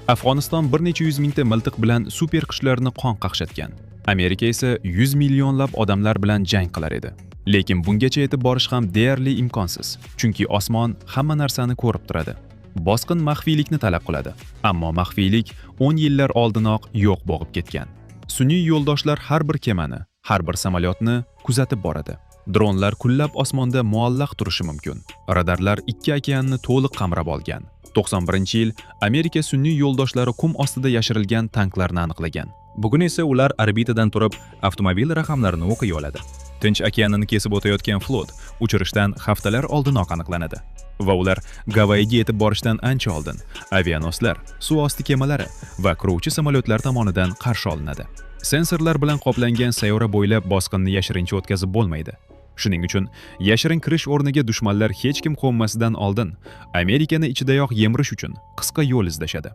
Afg'oniston bir necha yuz mingta miltiq bilan super kuchlarni qon qaqshatgan. Amerika esa 100 millionlab odamlar bilan jang qilar edi. Lekin bungacha yetib borish ham deyarli imkonsiz, chunki osmon hamma narsani ko'rib turadi. Bosqin maxfiylikni talab qiladi, ammo maxfiylik 10 yillar oldinoq yo'q bo'lib ketgan. Sun'iy yo'ldoshlar har bir kemani, har bir samolyotni kuzatib boradi. Dronlar kunlab osmonda muallaq turishi mumkin. Radarlar ikki okeanni to'liq qamrab olgan. 91-yil Amerika sun'iy yo'ldoshlari qum ostida yashirilgan tanklarni aniqlagan. Bugun esa ular orbitadan turib avtomobil raqamlarini o'qiy oladi. Tinch okeanini kesib o'tayotgan flot uchirishdan haftalar oldinoq aniqlanadi va ular Gavayiga yetib borishdan ancha oldin avianoslar, suv osti kemalari va qiruvchi samolyotlar tomonidan qarshi olinadi. Sensorlar bilan qoplangan sayyora bo'ylab bosqinni yashirincha o'tkazib bo'lmaydi. Shuning uchun yashirin kirish o'rniga dushmanlar hech kim qo'nmasidan oldin Amerikani ichidayoq yemirish uchun qisqa yo'l izlashadi.